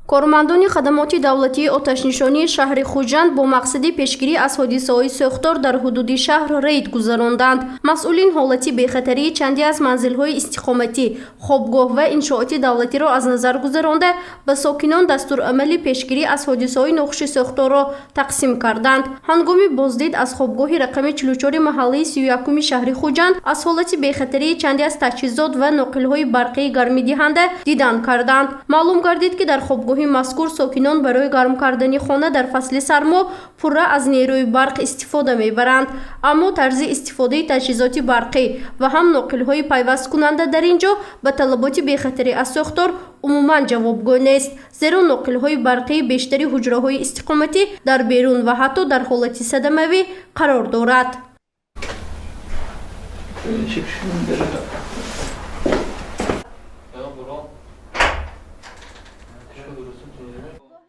Кормандони хадамоти давлатии оташнишонии шаҳри Хуҷанд бо мақсади пешгирӣ аз ҳодисаҳои сӯхтор дар ҳудуди шаҳр рейд гузаронданд. Масъулин ҳолати бехатарии чанде аз манзилҳои истиқоматӣ, хобгоҳ ва иншооти давлатиро аз назар гузаронда, ба сокинон дастурамали пешгирӣ аз ҳодисаҳои нохуши сӯхторро тақсим карданд. Ҳангоми боздид аз хобгоҳи рақами 44 маҳаллаи 31-уми шаҳри Хуҷанд аз ҳолати бехатарии чанде аз таҷҳизот ва ноқилҳои барқии гармидиҳанда дидан карданд. Маълум гардид, ки дар хобгоҳи мазкур сокинон барои гарм кардани хона дар фасли сармо пурра аз нерӯи барқ истифода мебаранд, аммо тарзи истифодаи таҷҳизоти барқӣ ва ҳам ноқилҳои пайвасткунанда дар ин ҷо ба талаботи бехатарӣ аз сӯхтор умуман ҷавобгӯ нест, зеро ноқилҳои барқии бештари ҳуҷраҳои истиқоматӣ дар берун ва ҳатто дар ҳолати садамавӣ қарор дорад.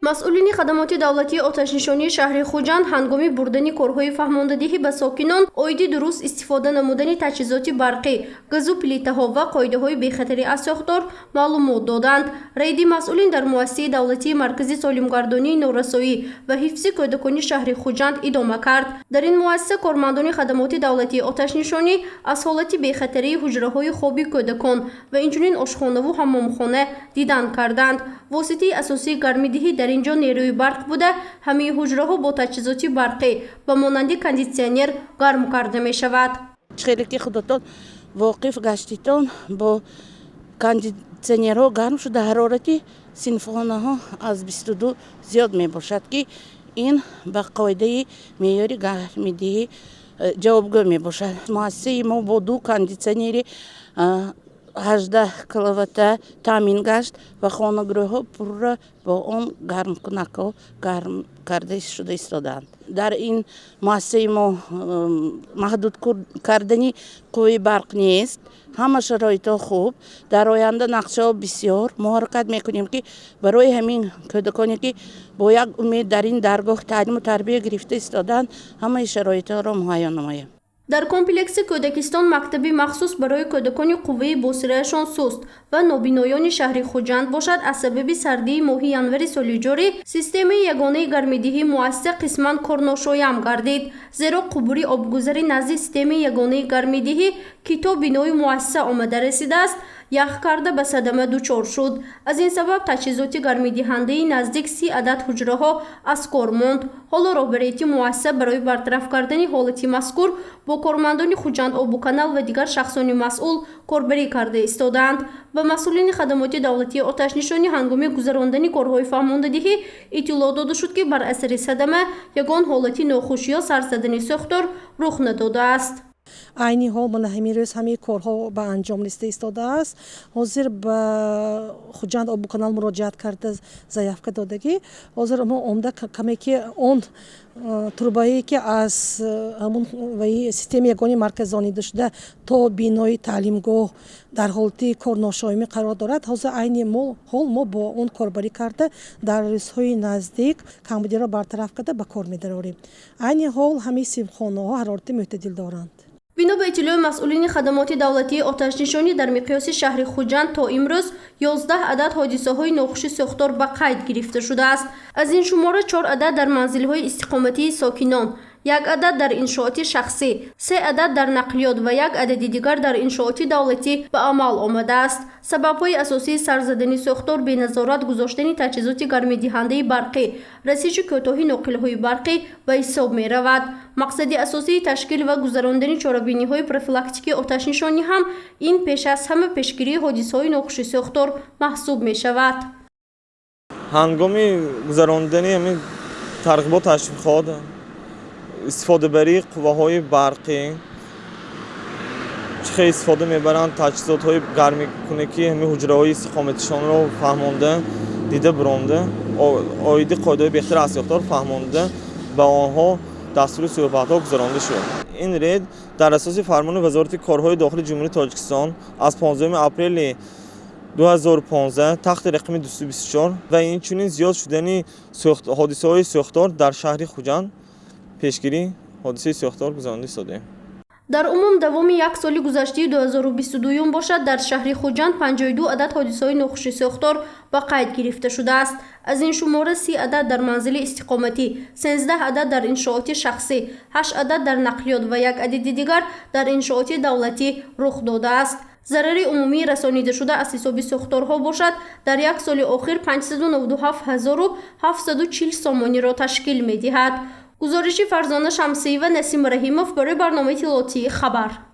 Масъулини хадамоти давлатии оташнишонии шаҳри Хуҷанд ҳангоми бурдани корҳои фаҳмондадиҳӣ ба сокинон оиди дуруст истифода намудани таҷҳизоти барқӣ, газу плитаҳо ва қоидаҳои бехатарӣ аз сӯхтор маълумот доданд. Рейди масъулин дар муассисаи давлатии Маркази солимгардонии норасоӣ ва ҳифзи кӯдакони шаҳри Хуҷанд идома кард. Дар ин муассиса кормандони хадамоти давлатии оташнишонӣ аз ҳолати бехатарии ҳуҷраҳои хоби кӯдакон ва инчунин ошхонаву ҳаммомхона дидан карданд. Воситаи асосии гармидиҳӣ дар ин ҷо нерӯи барқ буда, ҳамаи ҳуҷраҳо бо таҷҳизоти барқӣ ба монанди кондитсионер гарм карда мешавад. Хеле ки худатон воқиф гаштитон, бо кондитсионерҳо гарм шуда, ҳарорати синфхонаҳо аз 22 зиёд мебошад, ки ин ба қоидаи меъёри гармидиҳӣ ҷавобгӯ мебошад. Муассисаи мо бо ду кондитсионери 18 киловатта таъмин гашт ва хонагурӯҳҳо пурра бо он гармкунакҳо гарм карда шуда истодаанд. Дар ин муассисаи мо маҳдуд кардани қувваи барқ нест, ҳама шароитҳо хуб. Дар оянда нақшаҳо бисёр. Мо ҳаракат мекунем, ки барои ҳамин кӯдаконе, ки бо як умед дар ин даргоҳ таълиму тарбия гирифта истодаанд, ҳамаи шароитҳоро муҳайё намоем. Дар комплекси кӯдакистон мактаби махсус барои кӯдакони қувваи босираашон суст ва нобиноёни шаҳри Хуҷанд бошад, аз сабаби сардии моҳи январи соли ҷорӣ системаи ягонаи гармидиҳии муассиса қисман корношоям гардид, зеро қубури обгузари назди системаи ягонаи гармидиҳӣ, ки то бинои муассиса омада расидааст, ях карда ба садама дучор шуд. Аз ин сабаб таҷҳизоти гармидиҳандаи наздик 30 адад ҳуҷраҳо аз кор монд. Ҳоло роҳбарияти муассиса барои бартараф кардани ҳолати мазкур бо кормандони Хуҷанд обуканал ва дигар шахсони масъул корбарӣ карда истодаанд. Ба масъулини хадамоти давлатии оташнишонӣ ҳангоми гузарондани корҳои фаҳмондадиҳӣ иттилоъ дода шуд, ки бар асари садама ягон ҳолати нохуш ё сар задани сӯхтор рух надодааст. Айни ҳол, мана ҳамин рӯз, ҳамаи корҳо ба анҷом расида истодааст. Ҳозир ба Хуҷанд обуканал муроҷиат карда, заявка додагӣ. Ҳозир мо омда каме ки он трубае, ки аз ҳамун системаи ягони марказонида шуда то бинои таълимгоҳ дар ҳолати корношоямӣ қарор дорад, ҳозир айни ҳол мо бо он корбарӣ карда, дар рӯзҳои наздик камбудиро бартараф карда, ба кор медарорем. Айни ҳол ҳамаи синфхонаҳо ҳарорати мӯътадил доранд. Бино ба иттилои масъулини хадамоти давлатии оташнишонӣ, дар миқёси шаҳри Хуҷанд то имрӯз 11 адад ҳодисаҳои нохуши сӯхтор ба қайд гирифта шудааст. Аз ин шумора чор адад дар манзилҳои истиқоматии сокинон, як адад дар иншооти шахсӣ, се адад дар нақлиёт ва як адади дигар дар иншооти давлатӣ ба амал омадааст. Сабабҳои асосии сар задани сӯхтор беназорат гузоштани таҷҳизоти гармидиҳандаи барқӣ, расиши кӯтоҳи ноқилҳои барқӣ ба ҳисоб меравад. Мақсади асосии ташкил ва гузарондани чорабиниҳои профилактикии оташнишонӣ ҳам ин пеш аз ҳама пешгирии ҳодисаҳои нохуши сӯхтор маҳсуб мешавад. Ҳангоми гузарондани ҳамин тарғибот, ташвиқот, истифодабарии қувваҳои барқӣ, чӣ хел истифода мебаранд таҷҳизотҳои гармикунакӣ, ҳамин ҳуҷраҳои истиқоматишонро фаҳмонда, дида биромда, оиди қоидаҳои бехатар аз сӯхтор фаҳмонда, ба онҳо дастури суҳбатҳо гузаронда шуд. Ин рейд дар асоси фармони Вазорати корҳои дохили Ҷумҳурии Тоҷикистон аз 15 апрели 2015 таҳти рақами 224 ва инчунин зиёд шудани ҳодисаҳои сӯхтор дар шаҳри Хуҷанд, пешгирии ҳодисаи сӯхтор гузаронда истодаем. Дар умум давоми як соли гузаштаи 2022 бошад, дар шаҳри Хуҷанд 52 адад ҳодисаҳои нохуши сӯхтор ба қайд гирифта шудааст. Аз ин шумора 30 адад дар манзили истиқоматӣ, 13 адад дар иншооти шахсӣ, 8 адад дар нақлиёт ва як адади дигар дар иншооти давлатӣ рух додааст. Зарари умумии расонидашуда аз ҳисоби сӯхторҳо бошад, дар як соли охир 597 740 сомониро ташкил медиҳад. Гузориши Фарзона Шамсиева, Насим Раҳимов барои барномаи иттилоотии «Хабар».